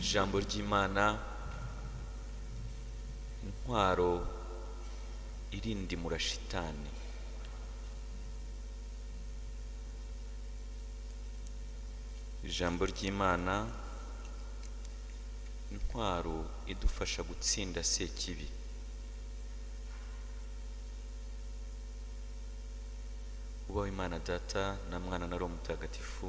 Ijambo ry'Imana, intwaro irindimura shitani. Ijambo ry'Imana, intwaro idufasha gutsinda sekibi. Ubaho Imana Data na Mwana na Roho Mutagatifu.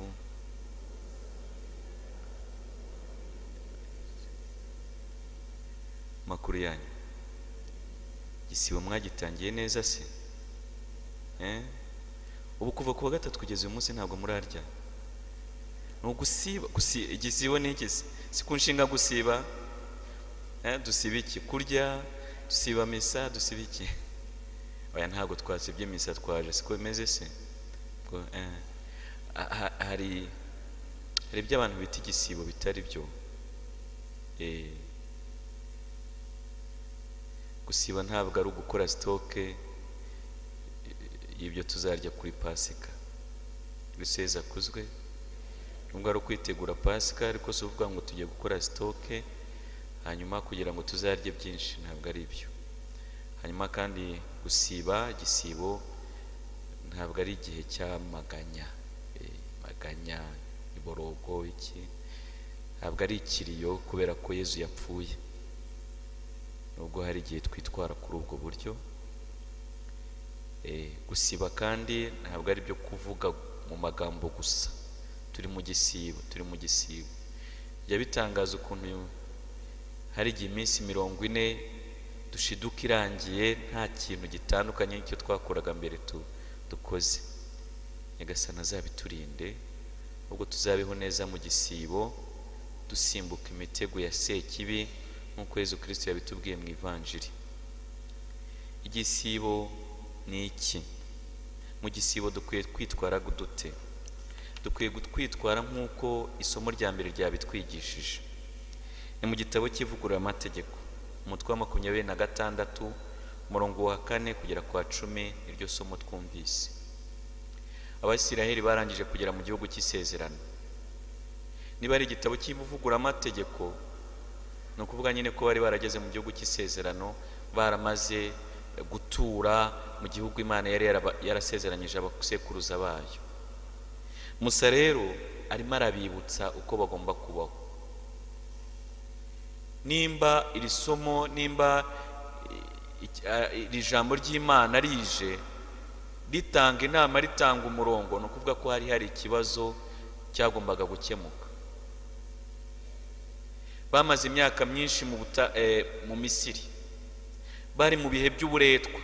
Makuru yanyu, igisibo mwagitangiye neza se? Ubu kuva kuwa gatatu kugeza uyu munsi ntabwo murarya. Ni ugusiba, igisibo ni iki? Si ku nshinga gusiba? Dusiba iki? Kurya, dusiba misa, dusiba iki? Oya, ntabwo twasibye misa, twaje, siko bimeze se? Hari ibyo abantu bita igisibo bitari byo. Gusiba ntabwo ari ugukora sitoke y'ibyo tuzarya kuri Pasika. Ruseza kuzwe, nubwo ari ukwitegura Pasika, ariko si uvuga ngo tugiye gukora sitoke hanyuma kugira ngo tuzarye byinshi, ntabwo ari ibyo. Hanyuma kandi gusiba igisibo ntabwo ari igihe cy'amaganya, maganya, iborogo, iki, ntabwo ari ikiriyo kubera ko Yezu yapfuye. Nubwo hari igihe twitwara kuri ubwo buryo. Gusiba kandi ntabwo ari byo kuvuga mu magambo gusa. Turi mu gisibo, turi mu gisibo. Bijya bitangaza ukuntu hari igihe iminsi 40 dushiduka irangiye nta kintu gitandukanye n'icyo twakoraga mbere dukoze. Nyagasani azabiturinde, ubwo tuzabeho neza mu gisibo, dusimbuka imitego ya sekibi nk'uko Yezu Kristo yabitubwiye mu Ivanjiri. Igisibo ni iki? Mu gisibo dukwiye kwitwara dute? Dukwiye kwitwara nk'uko isomo rya mbere ryabitwigishije. Ni mu gitabo cy'Ivugururamategeko, umutwe wa 26, umurongo wa 4 kugera kwa 10, iryo somo twumvise. Abisiraheli barangije kugera mu gihugu cy'isezerano. Niba ari igitabo cy'Ivugururamategeko, ni ukuvuga nyine ko bari barageze mu gihugu cy'isezerano, baramaze gutura mu gihugu Imana yari yarasezeranyije abasekuruza bayo. Musa rero arimo arabibutsa uko bagomba kubaho. Nimba iri somo, nimba iri jambo ry'Imana rije ritanga inama, ritanga umurongo, ni ukuvuga ko hari ikibazo cyagombaga gukemuka. Bamaze imyaka myinshi mu Misiri, bari mu bihe by'uburetwa,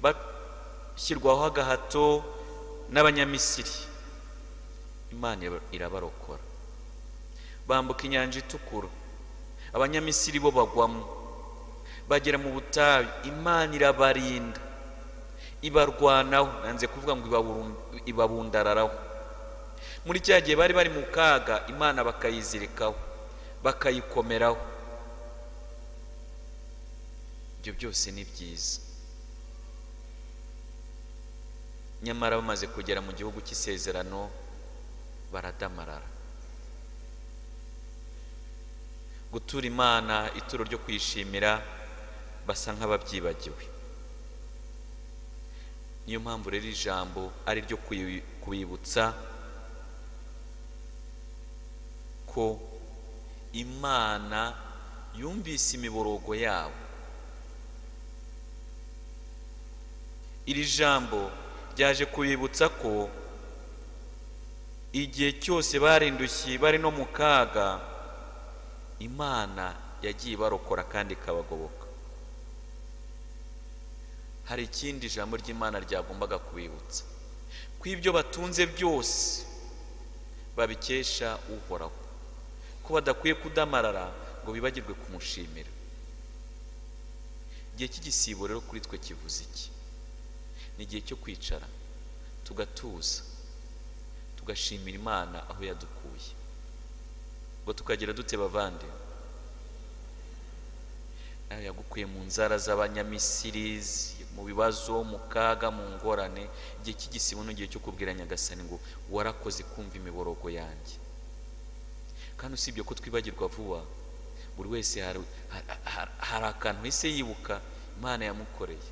bashyirwaho agahato n'Abanyamisiri. Imana irabarokora, bambuka inyanja itukura, Abanyamisiri bo bagwamo, bagera mu butayu, Imana irabarinda, ibarwanaho, nanze kuvuga ngo ibabundararaho. Muri cya gihe bari bari mu kaga, Imana bakayizirikaho, bakayikomeraho. Ibyo byose ni byiza. Nyamara bamaze kugera mu gihugu cy'isezerano baradamarara. Gutura Imana ituro ryo kwishimira basa nk'ababyibagiwe. Niyo mpamvu rero ijambo ari ryo kubibutsa ko Imana yumvise imiborogo yabo. Iri jambo ryaje kubibutsa ko igihe cyose barindushye, bari no mu kaga, Imana yagiye ibarokora kandi ikabagoboka. Hari ikindi jambo ry'Imana ryagombaga kubibutsa, ko ibyo batunze byose babikesha Uhoraho, ko badakwiye kudamarara ngo bibagirwe kumushimira. Igihe cy'igisibo rero kuri twe kivuze iki? Ni igihe cyo kwicara tugatuza, tugashimira Imana aho yadukuye. Ngo tukagira dute bavande? Nawe yagukuye mu nzara z'Abanyamisiri, mu bibazo, mu kaga, mu ngorane. Igihe cy'igisibo ni igihe cyo kubwira Nyagasani ngo warakoze kumva imiborogo yanjye, Kandi usibye ko twibagirwa vuba, buri wese hari akantu ese yibuka Imana yamukoreye.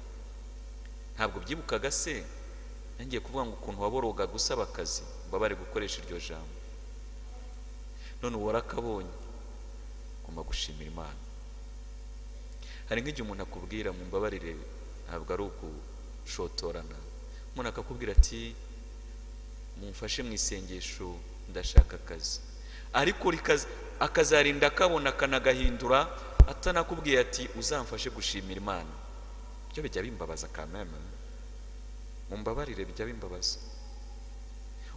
Ntabwo byibukaga se? Nangiye kuvuga ngo ukuntu waboroga gusaba akazi, mbabare gukoresha iryo jambo. None ubu warakabonye, ugomba gushimira Imana. Hari nk'igihe umuntu akubwira, mumbabarire ntabwo ari ugushotorana, umuntu akakubwira ati mumfashe mu isengesho ndashaka akazi, ariko akazarinda akabona akanagahindura atanakubwiye ati uzamfashe gushimira Imana. Ibyo bijya bimbabaza kameme, mumbabarire bijya bimbabaza.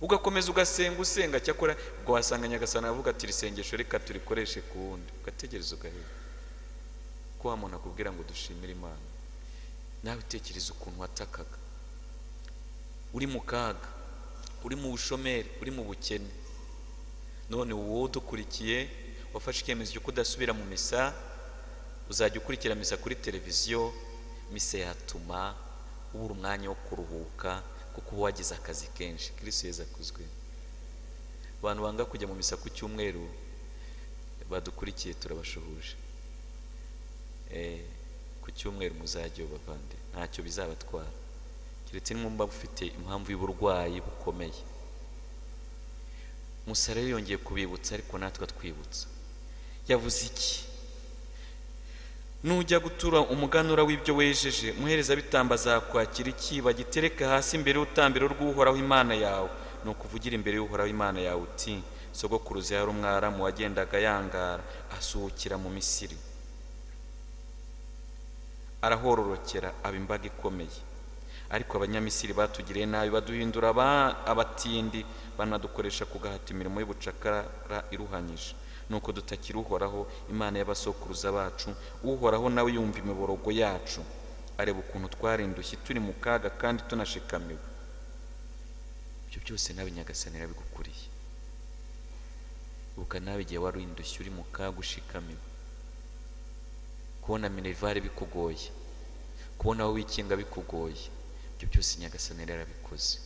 Ugakomeza ugasenga usenga, cyakora ubwo wasanga Nyagasani avuga ati isengesho reka turikoreshe ku wundi, ugategereza ugaheba. Ko wa muntu akubwira ngo dushimire Imana, nawe utekereza ukuntu watakaga uri mu kaga, uri mu bushomeri, uri mu bukene. None wowe udukurikiye wafashe icyemezo cyo kudasubira mu misa, uzajya ukurikira misa kuri televiziyo. Misa yatuma ubura umwanya wo kuruhuka kuko uba wagize akazi kenshi. Kristo Yezu akuzwe. Abantu banga kujya mu misa ku cyumweru badukurikiye turabashuhuje. Ku cyumweru muzajye bavande, ntacyo bizabatwara, keretse nimba ufite impamvu y'uburwayi bukomeye. Musa rero yongeye kubibutsa, ariko natwe twibutsa. Yavuze iki? Nujya gutura umuganura w'ibyo wejeje, umuherezabitambo azakwakira iki? Bagitereke hasi imbere y'urutambiro rw'Uhoraho Imana yawe. Ni ukuvugira imbere y'Uhoraho Imana yawe uti sogokuruza yari Umwaramu wagendaga yangara, asuhukira mu Misiri, arahororokera aba imbaga ikomeye. Ariko Abanyamisiri batugiriye nabi, baduhindura abatindi, banadukoresha ku gahato imirimo y'ubucakara iruhanyije. Nuko dutakira Uhoraho Imana y'abasokuruza bacu. Uhoraho nawe yumva imiborogo yacu, areba ukuntu twarindushye turi mu kaga kandi tunashikamiwe. Ibyo byose nawe Nyagasani yarabigukuriye. Ibuka nawe igihe wari indushye uri mu kaga ushikamiwe, kubona minerivare bikugoye, kubona aho wikinga bikugoye, ibyo byose Nyagasani yarabikoze.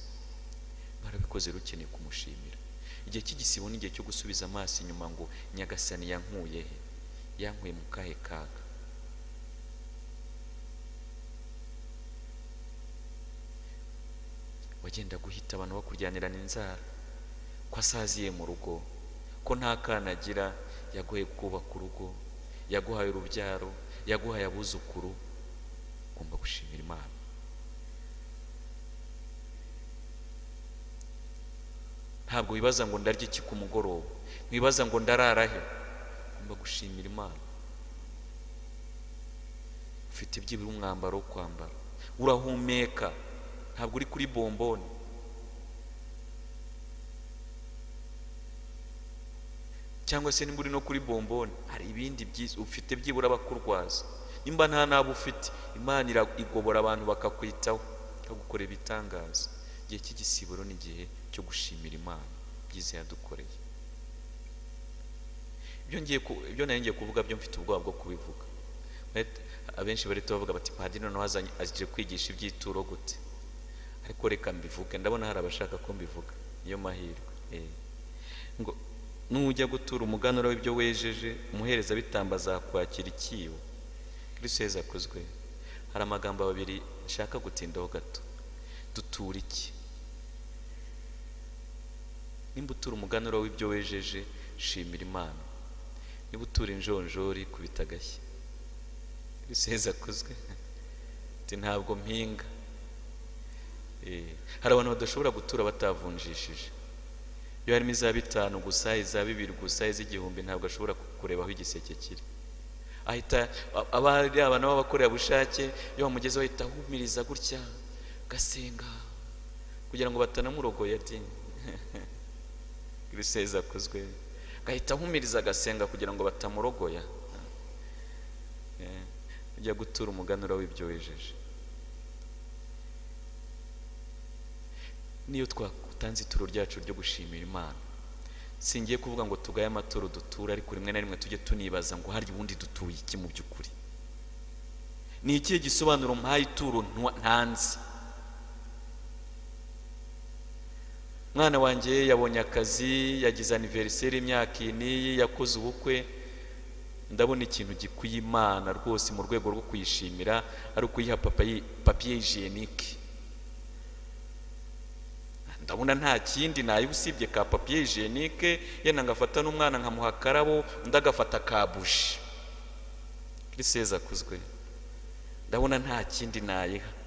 Barabikoze, rukeneye kumushimira. Igihe cy'igisibo ni igihe cyo gusubiza amaso inyuma ngo Nyagasani yankuye he? Yankuye mu kahe kaga? Wagenda guhita abantu bakuryanirana inzara, ko asaziye mu rugo, ko nta kana agira, yaguhaye kubaka urugo, yaguhaye urubyaro, yaguhaye abuzukuru. Ugomba gushimira Imana. Ntabwo wibaza ngo ndarya iki ku mugoroba, ntiwibaza ngo ndarara he. Ugomba gushimira Imana. Ufite byibura umwambaro wo kwambara, urahumeka, ntabwo uri kuri bomboni. Cyangwa se nimba uri no kuri bomboni, hari ibindi byiza ufite byibura abakurwaza. Nimba nta nabo ufite, Imana igobora abantu bakakwitaho, bakagukorera ibitangaza. Igihe cy'igisibo ni igihe cyo gushimira Imana byiza yadukoreye. Ibyo nari ngiye kuvuga byo mfite ubwoba bwo kubivuga. Abenshi bari bavuga bati padiri noneho aje kwigisha iby'ituro gute? Ariko reka mbivuge, ndabona hari abashaka ko mbivuga, niyo mahirwe. Ngo nujya gutura umuganura w'ibyo wejeje, umuherezabitambo azakwakira ikibo. Kristo Yezu akuzwe. Hari amagambo abiri nshaka gutindaho gato. Dutura iki? Nimba utura umuganura w'ibyo wejeje, shimira Imana. Niba utura injonjori, kubita agashyi. Kristo Yezu akuzwe. Ati ntabwo mpinga. Hari abantu badashobora gutura batavunjishije. Iyo harimo iza 5 gusa, iza 2 gusa, iz'igihumbi, ntabwo ashobora kureba aho igiseke kiri. Ahita abari abantu b'abakorerabushake, iyo bamugezeho ahita ahumiriza gutya, gasenga kugira ngo batanamurogoye ati Kristo Yezu akuzwe. Gahita ahumiriza agasenga kugira ngo batamurogoya. Ujya gutura umuganura w'ibyo wejeje. Niyo twatanze ituro ryacu ryo gushimira Imana, singiye kuvuga ngo tugaye amaturo dutura, ariko rimwe na rimwe tujye tunibaza ngo hari ubundi dutuye iki mu by'ukuri? Ni ikihe gisobanuro mpaye ituro ntanzi? Mwana wanjye yabonye akazi, yagize anniversaire imyaka iyi, yakoze ubukwe, ndabona ikintu gikwiye Imana rwose mu rwego rwo kuyishimira ari ukuyiha papier hygiénique. Ndabona nta kindi nayo usibye ka papier hygiénique, yenda ngafata n'umwana nkamuha akarabo, undi agafata ka buji. Kristo akuzwe. Ndabona nta kindi nayiha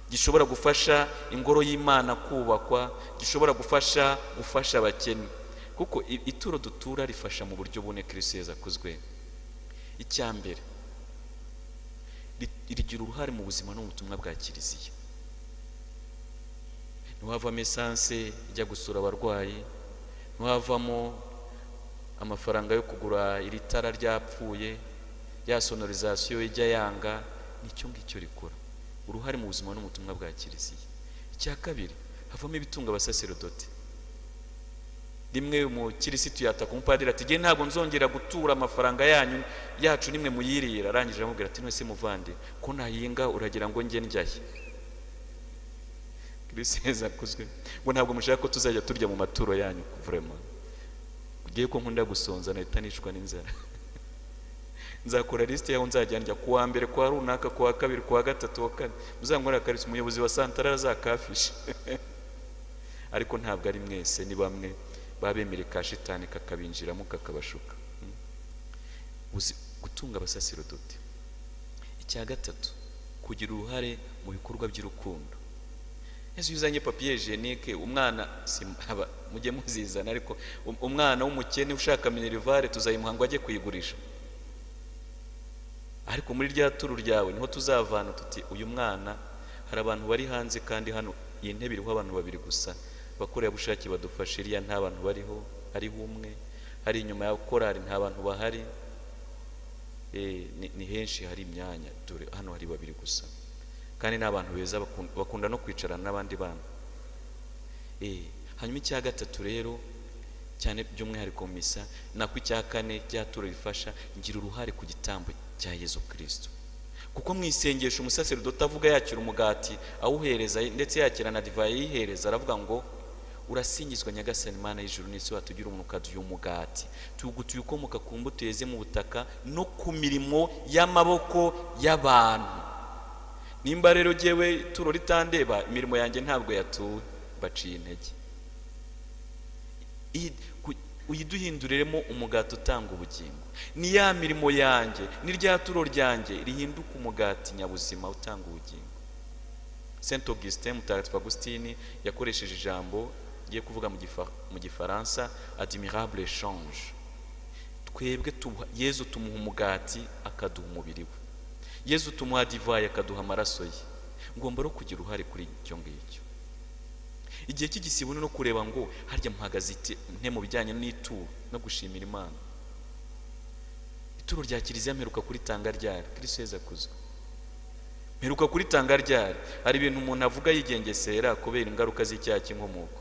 gishobora gufasha ingoro y'Imana kubakwa, gishobora gufasha abakene, kuko ituro dutura rifasha mu buryo bune. Kristo akuzwe. Icya mbere, rigira uruhare mu buzima n'ubutumwa bwa Kiliziya. Ntiwavamo esanse ijya gusura abarwayi, ntiwavamo amafaranga yo kugura iri tara ryapfuye, ya sonorisation ijya yanga, nicyo ngicyo rikora uruhare mu buzima n'ubutumwa bwa Kiliziya. Icya kabiri, havamo ibitunga abasaserodoti. Rimwe umukirisitu yataka umupadiri ati nge ntabwo nzongera gutura amafaranga yanyu yacu nimwe muyirira. Arangije aramubwira ati none se muvande ko nahinga uragira ngo nge njyahe? Kristo akuzwe. Ngo ntabwo mushaka ko tuzajya turya mu maturo yanyu vraiment. Ugiye ko nkunda gusonza nahita nicwa n'inzara. Nzakora liste yaho nzajya njya kuwa mbere, kwa runaka, kuwa kabiri, kuwa gatatu, wa kane. Muzangora karisi umuyobozi wa santara azakafisha. Ariko ntabwo ari mwese, ni bamwe babemere ka shitani kakabinjiramo kakabashuka. Gutunga abasaserodoti. Icya gatatu, kugira uruhare mu bikorwa by'urukundo. Yesu yuzanye papier hygiénique, umwana mujye muzizana, ariko umwana w'umukene ushaka minerivare tuzayimuha ngo ajye kuyigurisha. Ariko muri rya turu ryawe niho tuzavana tuti uyu mwana, hari abantu bari hanze kandi hano iyi ntebe iriho abantu babiri gusa, abakorerabushake badufashe, iriya nta bantu bariho, hariho umwe, hari inyuma ya korari nta bantu bahari. Ni henshi hari imyanya, dore hano hari babiri gusa, kandi n'abantu beza bakunda no kwicarana n'abandi bana. Hanyuma icya gatatu rero cyane by'umwihariko misa, nako icya kane cyaturo rifasha, ngira uruhare ku gitambo cya Yezu Kristo. Kuko mu isengesho umusaserodoti avuga yakira umugati awuhereza, ndetse yakira na divayi yihereza, aravuga ngo urasingizwa Nyagasani Mana y'ijuru n'isi, watugira umuntu ukaduha umugati tugutuye ukomoka ku mbuto yeze mu butaka no ku mirimo y'amaboko y'abantu. Nimba rero jyewe ituro ritandeba, imirimo yanjye ntabwo yatuwe, baciye intege. Uyiduhinduriremo umugati utanga ubugingo. Ni ya mirimo yanjye, ni rya turo ryanjye rihinduka umugati nyabuzima utanga ubugingo. Saint Augustin, Mutagatifu Augustine, yakoresheje ijambo ngiye kuvuga mu Gifaransa, admirable échange. Twebwe Yezu tumuha umugati akaduha umubiri we, Yezu tumuha divayi akaduha amaraso ye. Ngomba no kugira uruhare kuri icyo ngicyo. Igihe cy'igisibo no kureba ngo harya muhagaze nte mu bijyanye n'ituro no gushimira Imana. Ituro rya Kiliziya mperuka kuritanga ryari? Kristo Yezu akuzwe. Mperuka kuritanga ryari? Hari ibintu umuntu avuga yigengesera kubera ingaruka z'icyaha cy'inkomoko,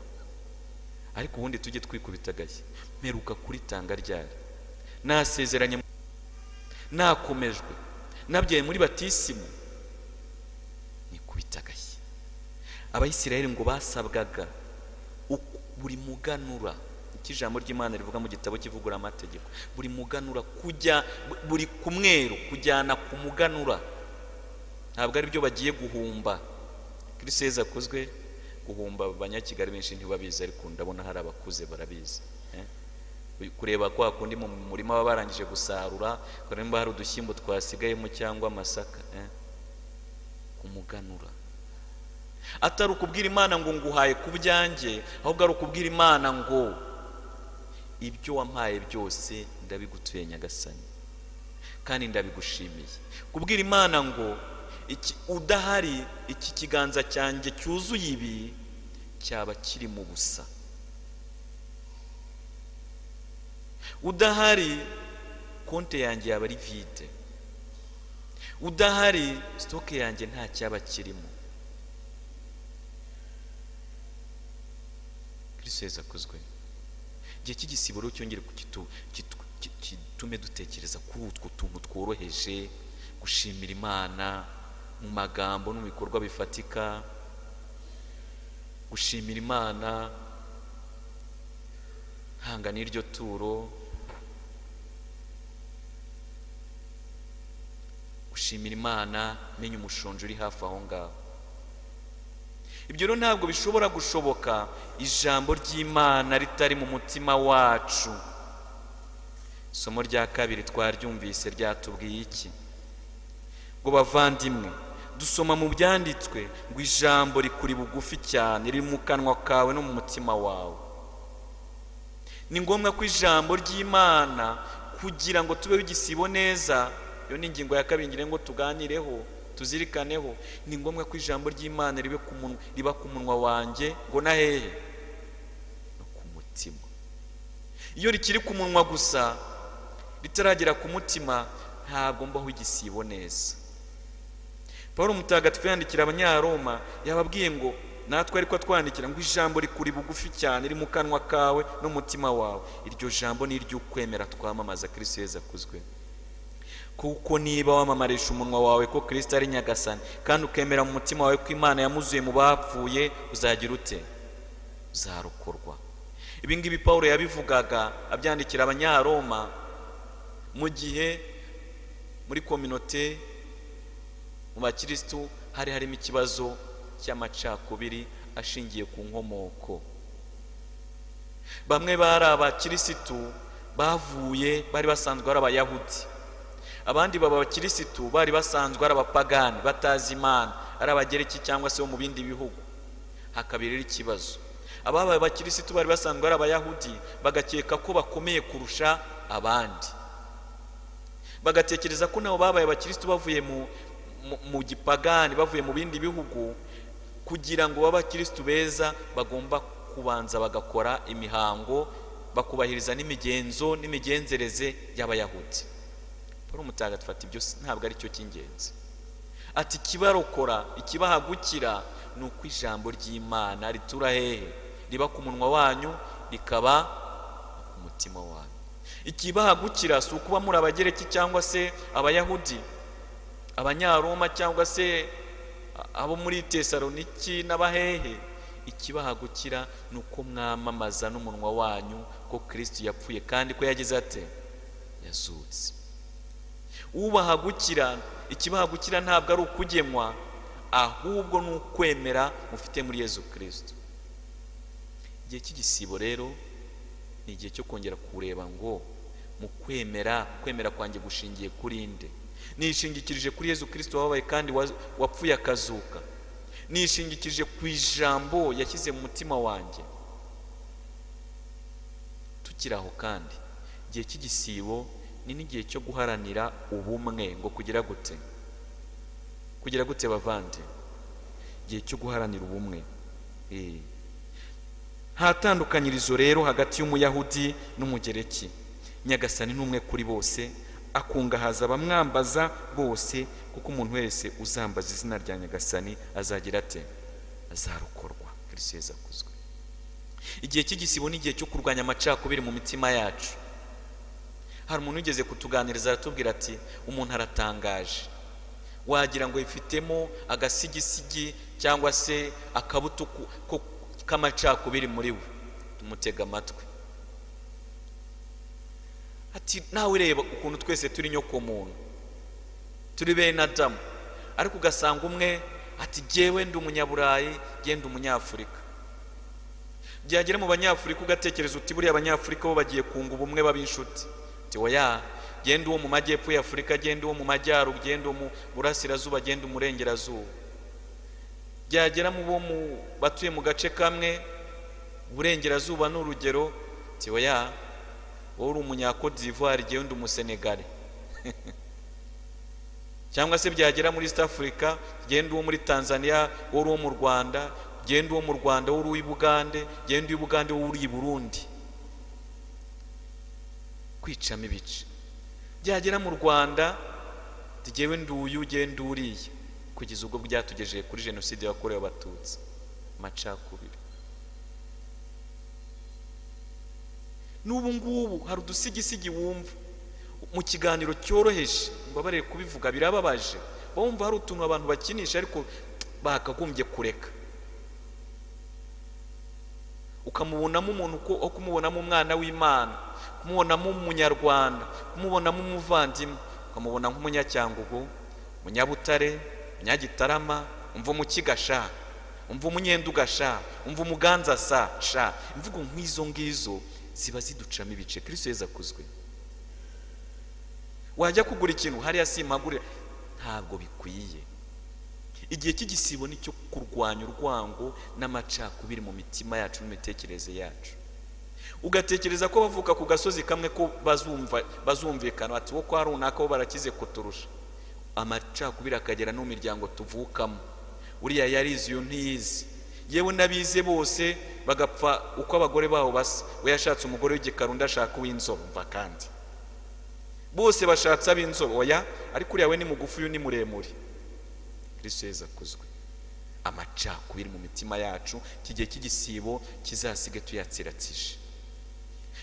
ariko ubundi tujye twikubita agashyi. Mperuka kuritanga ryari? Nasezeranye, nakomejwe, nabyaye muri batisimu, nikubita agashyi. Abayisiraheli ngo basabwaga buri muganura, iki ijambo ry'Imana rivuga mu gitabo kivugura amategeko, buri muganura kujya buri kumweru kujyana ku muganura. Ntabwo ari byo bagiye guhumba. Kristo Yezu akuzwe. Guhumba abanyakigali benshi ntibabizi, ariko ndabona hari abakuze barabizi. Kureba kwa kundi mu murima baba barangije gusarura, nimba hari udushyimbo twasigayemo cyangwa amasaka. Kumuganura atari ukubwira Imana ngo nguhaye ku byanjye, ahubwo ari ukubwira Imana ngo ibyo wampaye byose ndabigutuye Nyagasani, kandi ndabigushimiye. Kubwira Imana ngo iki udahari, iki kiganza cyanjye cyuzuye ibi cyaba kiri mu busa. Udahari konte yanjye yaba ari vide, udahari stoke yanjye nta cyaba kirimo. Kristo Yezu akuzwe. Igihe cy'igisibo rero cyongere kitume dutekereza kuri utwo tuntu tworoheje, gushimira Imana mu magambo no mu bikorwa bifatika, gushimira Imana Ntanga n'iryo turo, gushimira Imana, menya umushonji uri hafi aho ngaho. Ibyo rero ntabwo bishobora gushoboka ijambo ry'Imana ritari mu mutima wacu. Isomo rya kabiri twaryumvise ryatubwiye iki? Ngo bavandimwe, dusoma mu byanditswe ngo ijambo rikuri bugufi cyane, riri mu kanwa kawe no mu mutima wawe. Ni ngombwa ko ijambo ry'Imana kugira ngo tubeho igisibo neza, iyo ni ingingo ya kabiri ngira ngo tuganireho, tuzirikaneho. Ni ngombwa ko ijambo ry'Imana riba ku munwa wanjye, ngo na hehe? No ku mutima. Iyo rikiri ku munwa gusa ritaragera ku mutima, ntabwo mbaho igisibo neza. Paul Mutagatifu yandikira Abanyaroma yababwiye ngo natwe ariko twandikira ngo ijambo rikuri bugufi cyane, riri mu kanwa kawe n'umutima wawe. Iryo jambo ni iry'ukwemera twamamaza Kristo Yesu akuzwe. Kuko niba wamamarisha umunwa wawe ko Kristo ari Nyagasani, kandi ukemera mu mutima wawe ko Imana yamuzuye mu bapfuye, uzagira ute? Uzarokorwa. Ibi ngibi Paul yabivugaga abyandikira Abanyaroma mu gihe muri kominote mu bakristo hari harimo ikibazo cy'amacakubiri ashingiye ku nkomoko. Bamwe bari abakirisitu bavuye bari basanzwe ari abayahudi, abandi baba abakirisitu bari basanzwe ari abapagani batazi Imana, ari abagereki cyangwa se bo mu bindi bihugu. Hakabirira ikibazo, ababaye abakirisitu bari basanzwe ari abayahudi bagakeka ko bakomeye kurusha abandi, bagatekereza ko nabo babaye abakirisitu bavuye mu gipagani, bavuye mu bindi bihugu, kugira ngo babe abakirisitu beza bagomba kubanza bagakora imihango, bakubahiriza n'imigenzo n'imigenzereze y'abayahudi. Paul Mutagatifu ati ibyo ntabwo ari cyo cy'ingenzi. Ati ikibarokora, ikibahagukira ni uko ijambo ry'Imana ritura hehe? Riba ku munwa wanyu, rikaba ku mutima wanyu. Ikibahagukira si ukuba muri abagereki cyangwa se abayahudi, abanyaroma cyangwa se abo muri Tesaloniki n'abahehe. Ikibahagukira ni uko mwamamaza n'umunwa wanyu ko Kristo yapfuye kandi ko yagize ate? Yazutse. Ubahagukira, ikibahagukira ntabwo ari ukugemwa, ahubwo ni ukwemera mufite muri Yesu Kristo. Igihe cy'igisibo rero ni igihe cyo kongera kureba ngo mu kwemera, kwemera kwanjye gushingiye kuri nde? Nishingikirije kuri Yesu Kristo wabaye kandi wapfuye akazuka. Nishingikirije ku ijambo yashyize mu mutima wanjye. Tukiri aho kandi, igihe cy'igisibo ni n'igihe cyo guharanira ubumwe. Ngo kugira gute? Kugira gute bavandi? Igihe cyo guharanira ubumwe. Nta tandukanyirizo rero hagati y'umuyahudi n'umugereki. Nyagasani ni umwe kuri bose, akungahaza abamwambaza bose, kuko umuntu wese uzambaza izina rya Nyagasani azagira ate? Azarokorwa. Kristo Yesu akuzwe. Igihe cy'igisibo ni igihe cyo kurwanya amacakubiri mu mitima yacu. Hari umuntu ugeze kutuganiriza aratubwira ati umuntu aratangaje, wagira ngo yifitemo agasigisigi cyangwa se akabuto k'amacakubiri muri we. Tumutega amatwi ati nawe reba ukuntu twese turi nyoko muntu, turi bene Adamu, ariko ugasanga umwe ati jyewe ndi umunyaburayi, jye ndi umunyafurika. Byagera mu banyafurika ugatekereza uti buriya abanyafurika bo bagiye kunga ubumwe baba inshuti. Ati oya, genda uwo mu majyepfo y'Afurika, genda uwo mu majyaruguru, genda uwo mu burasirazuba, genda umurengerazuba. Byagera mu bo batuye mu gace kamwe, burengerazuba ni urugero, ati oya, wowe uri umunya-Cote d'Ivoire, jyewe ndi umusenegale. Cyangwa se byagera muri East Africa, genda uwo muri Tanzania, wowe uri uwo mu Rwanda, genda uwo mu Rwanda, wowe uri uw'i Bugande, genda uw'i Bugande, wowe uri i Burundi. Kwicamo ibice. Byagera mu Rwanda, jyewe nduyu, jyewe nduriye, kugeza ubwo byatugejeje kuri jenoside yakorewe abatutsi, amacakubiri. N'ubu ngubu hari udusigisigi wumva mu kiganiro cyoroheje, mbabarire kubivuga birababaje, bumva hari utuntu abantu bakinisha ariko bakagombye kureka. Ukamubonamo umuntu ko kumubonamo umwana w'Imana, kumubonamo umunyarwanda, kumubonamo umuvandimwe, ukamubona nk'umunyacyangugu, umunyabutare, umunyagitarama, umva umukigasha, umva umunyendugasha, umva umuganza sa sha. Imvugo nk'izo ngizo ziba ziducamo ibice. Kristo Yezu akuzwe. Wajya kugura ikintu hariya simpagurira, ntabwo bikwiye. Igihe cy'igisibo ni cyo kurwanya urwango n'amacakubiri mu mitima yacu n'imitekerereze yacu. Ugatekereza ko bavuka ku gasozi kamwe ko bazumvikana bati wo kwa runaka bo barakize kuturusha. Amacakubiri akagera no mu miryango tuvukamo. Uriya yarize uyu ntiyize, yewe n'abize bose bagapfa uko abagore babo basa. We yashatse umugore w'igikara, undi ashaka uw'inzobe. Umva kandi bose bashatse ab'inzobe, oya ariko uriya we ni mugufi uyu ni muremure. Kristo Yezu akuzwe. Amacakubiri mu mitima yacu, iki gihe cy'igisibo kizasige tuyatsiratsije.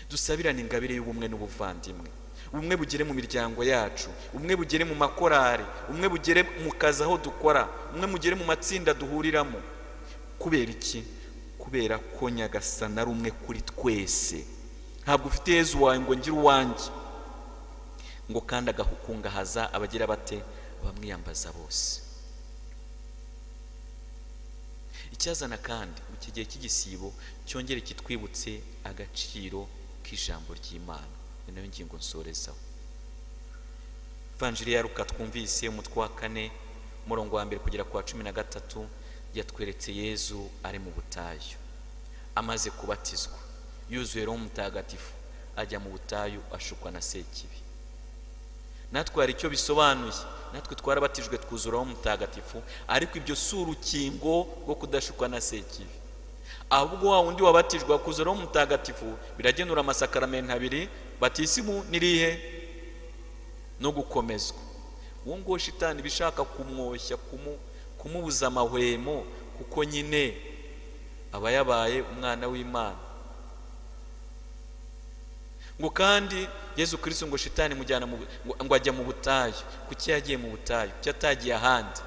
Dusabirane ingabire y'ubumwe n'ubuvandimwe. Ubumwe bugere mu miryango yacu, ubumwe bugere mu makorari, ubumwe bugere mu kazi aho dukora, ubumwe bugere mu matsinda duhuriramo. Kubera iki? Kubera ko Nyagasani ari umwe kuri twese. Ntabwo ufite Yezu wawe ngo ngire uwanjye. Ngo kandi agahukungahaza abagira bate? Abamwiyambaza bose. Icyazana kandi mu gihe cy'igisibo cyongere kitwibutse agaciro k'ijambo ry'Imana. Ni nayo ngingo nsorezaho. Ivanjiri ya Luka twumvise umutwe wa 4 umurongo wa 1 kugera ku wa 13 yatweretse Yezu ari mu butayu amaze kubatizwa, yuzuye Roho Mutagatifu, ajya mu butayu ashukwa na Sekibi. Natwe hari icyo bisobanuye, natwe twarabatijwe twuzura Roho Mutagatifu, ariko ibyo si urukingo rwo kudashukwa na Sekibi. Ahubwo wa wundi wabatijwe akuzura Roho Mutagatifu biragenura amasakaramentu abiri, batisimu nirihe no gukomezwa. Uwo ngo shitani bishaka kumwoshya, kumubuza amahwemo, kuko nyine aba yabaye umwana w'Imana. Ngo kandi Yezu Kristo ngo shitani mujyana ngo ajya mu butayu. Kuki yagiye mu butayu? Kuki atagiye ahandi?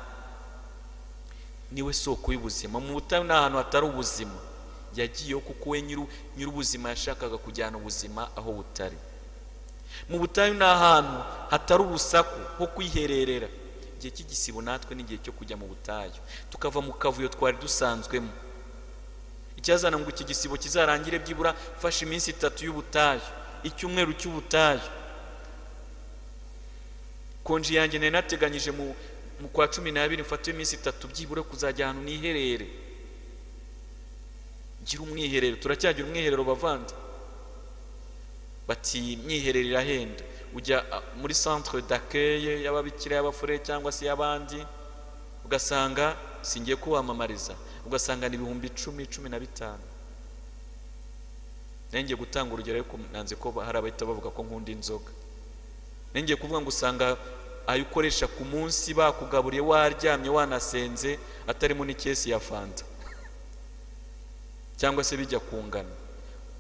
Niwe soko y'ubuzima. Mu butayu ni ahantu hatari ubuzima. Yagiyeho kuko we nyir'ubuzima yashakaga kujyana ubuzima aho butari. Mu butayu ni ahantu hatari urusaku ho kwihererera. Igihe cy'igisibo natwe ni igihe cyo kujya mu butayu, tukava mu kavuyo twari dusanzwemo. Icyazana ngo iki gisibo kizarangire byibura fasha iminsi 3 y'ubutayu, icyumweru cy'ubutayu. Konji yanjye nari nateganyije mu kwa 12 mfate iminsi 3 byibura kuzajya ahantu niherere, ngira umwiherero. Turacyagira umwiherero bavandi? Bati imyiherero irahenda. Ujya muri centre d'accueil y'ababikira, y'abafure cyangwa se y'abandi, ugasanga singiye kubamamariza, ugasanga ni 10,000, 15,000. Ngiye gutanga urugero ariko nanze ko hari abahita bavuga ko nkunda inzoga. Ngiye kuvuga ngo usanga ayo ukoresha ku munsi bakugaburiye waryamye wanasenze atarimo n'ikesi ya fanta cyangwa se bijya kungana.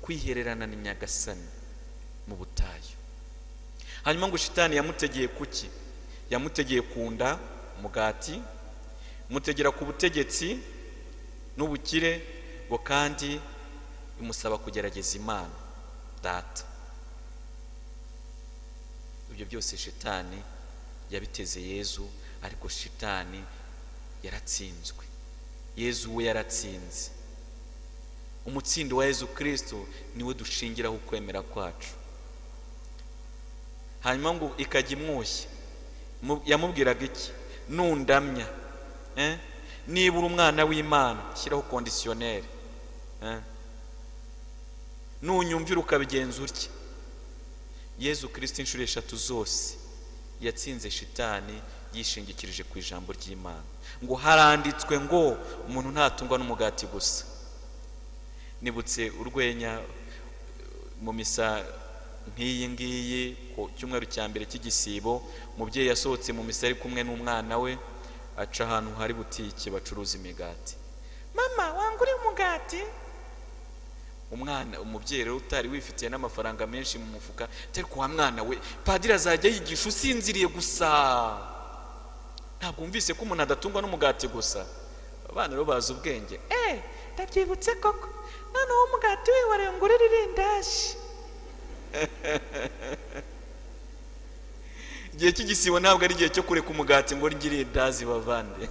Kwihererana ni Nyagasani mu butayu. Hanyuma ngo shitani yamutegeye kuki? Yamutegeye kunda umugati, mutegera ku butegetsi n'ubukire, ngo kandi imusaba kugerageza Imana Data. Ibyo byose shitani yabiteze Yezu, ariko shitani yaratsinzwe. Yezu we yaratsinze. Umutsindo wa Yezu Kristo niwe dushingiraho ukwemera kwacu. Hanyuma ngo ikajya imwoshya. Yamubwiraga iki? Nundamya, niba uri umwana w'Imana, shyiraho conditionnel, nunyumvira ukabigenza utya. Yezu Kristo inshuro 3 zose yatsinze shitani yishingikirije ku ijambo ry'Imana. Ngo haranditswe ngo umuntu ntatungwa n'umugati gusa. Nibutse urwenya mu misa nk'iyi ngiyi ku cyumweru cya mbere cy'igisibo, umubyeyi yasohotse mu misa ari kumwe n'umwana we, aca ahantu hari butike bacuruza imigati. Mama wanguriye umugati? Umwana, umubyeyi rero utari wifitiye n'amafaranga menshi mu mufuka, atari kwa mwana we, padiri azajya yigisha usinziriye gusa. Ntabwo wumvise ko umuntu adatungwa n'umugati gusa? Abana rero bazi ubwenge. Ndabyibutse koko. Noneho umugati wihoreye ngurire irindazi. Igihe cy'igisibo ntabwo ari igihe cyo kureka umugati ngo ngire irindazi bavande.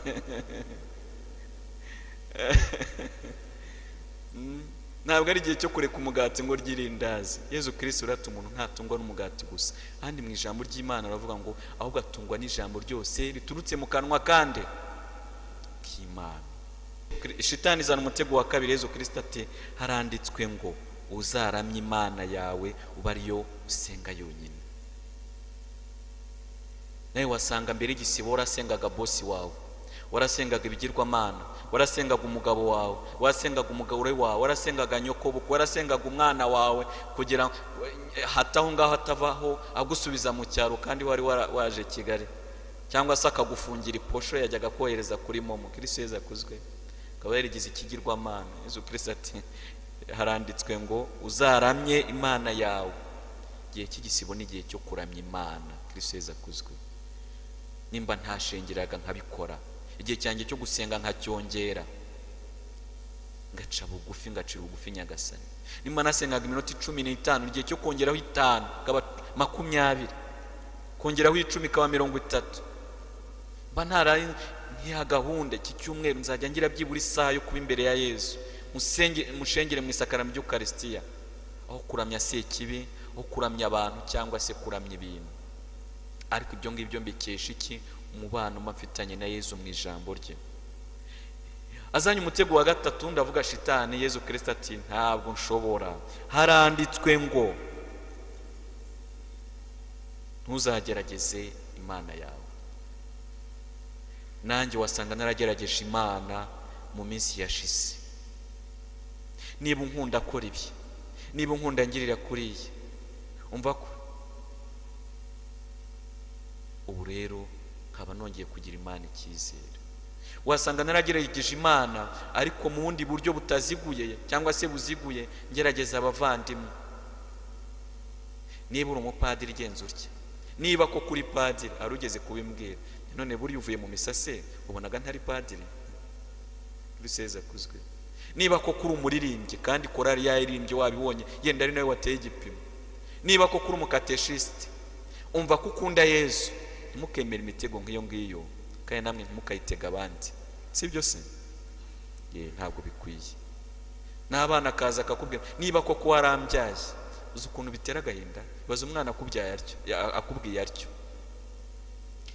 Ntabwo ari igihe cyo kureka umugati ngo urye irindazi. Yezu Kristo urata umuntu ntatungwa n'umugati gusa. Ahandi mu ijambo ry'Imana aravuga ngo ahubwo atungwa n'ijambo ryose riturutse mu kanwa kandi k'Imana. Shitani izana umutego wa kabiri. Yezu Kristo ati haranditswe ngo uzaramye Imana yawe uba ariyo usenga yonyine. Nawe wasanga mbere y'igisibo warasengaga bosi wawe, warasengaga ibigirwamana, warasengaga umugabo wawe, warasengaga umugore wawe, warasengaga nyokobukwe, warasengaga umwana wawe, kugira hataho ngaho atavaho agusubiza mu cyaro kandi wari waje Kigali, cyangwa se akagufungira iposho yajyaga kohereza kuri momo. Kristo Yezu akuzwe, akaba yarigize ikigirwamana. Yezu Kristo ati haranditswe ngo uzaramye Imana yawe. Igihe cy'igisibo ni igihe cyo kuramya Imana. Kristo Yezu akuzwe. Nimba ntashengeraga nkabikora, igihe cyanjye cyo gusenga nkacyongera, ngaca bugufi, ngacira bugufi Nyagasani. Nimba nasengaga iminota 15, igihe cyo kongeraho 5 kaba 20, kongeraho 10 kaba 30. Mba ntaraye nkiha gahunda iki cyumweru nzajya ngira byibura isaha yo kuba imbere ya Yezu, musenge mushengere mu isakaramentu ry'Ukaristiya, aho kuramya sekibi, aho kuramya abantu cyangwa se kuramya ibintu. Ariko ibyo ngibyo mbikesha iki? Umubano mfitanye na Yezu mu ijambo rye. Azanye umutego wa gatatu, ndavuga shitani. Yezu Kristo ati ntabwo nshobora, haranditswe ngo ntuzagerageze Imana yawe. Nanjye wasanga naragerageje Imana mu minsi yashize. Niba unkunda akora ibi, niba unkunda ngirira kuriya, umva ko ubu rero nkaba nongeye kugira Imana icyizere. Wasanga naragerageje Imana ariko mu bundi buryo butaziguye cyangwa se buziguye, ngerageza abavandimwe. Niba uri umupadiri genza utya, niba ko kuri padiri arugeze kubimbwira, none buri uvuye mu misase ubonaga ntari padiri. Ruseza kuzwe. Niba ko kuri umuririmbyi kandi korari yayirimbye wabibonye, yenda ari nawe wateye igipimo. Niba ko kuri umukateshiste, umva ko ukunda Yezu, ntimukemere imitego nk'iyo ngiyo, kandi namwe ntimukayitega abandi. Si byo se? Ye, ntabwo bikwiye. N'abana akaza akakubwira niba koko warambyaye, uzi ukuntu bitera agahinda, baza umwana akubyaye atyo, akubwiye atyo.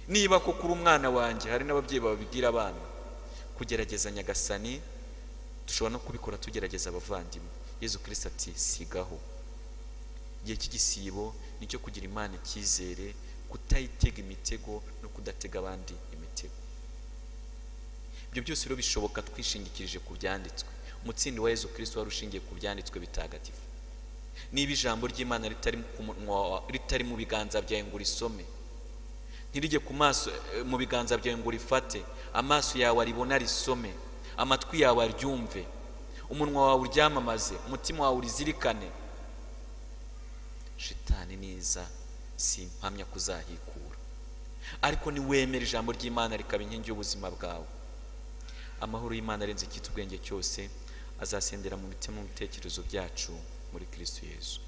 Niba koko uri umwana wanjye, hari n'ababyeyi babibwira abana. Kugerageza Nyagasani dushobora no kubikora tugerageza abavandimwe. Yezu Kristo ati sigaho. Igihe cy'igisibo nicyo kugira Imana icyizere, kutayitega imitego no kudatega abandi imitego. Ibyo byose rero bishoboka twishingikirije ku byanditswe. Umutsindi wa Yezu Kristo wari ushingiye ku byanditswe bitagatifu. Niba ijambo ry'Imana ritari mu biganza byawe ngo urisome, ntirijye ku maso mu biganza byawe ngo urifate, amaso yawe aribona risome, amatwi yawe aryumve, umunwa wawe uryamamaze, umutima wawe urizirikane, shitani niza simpamya kuzahikura. Ariko niwemera ijambo ry'Imana rikaba inkingi y'ubuzima bwawe, amahoro y'Imana arenze icyitwa ubwenge cyose azasendera mu mitima n'ibitekerezo byacu muri Kristo Yezu.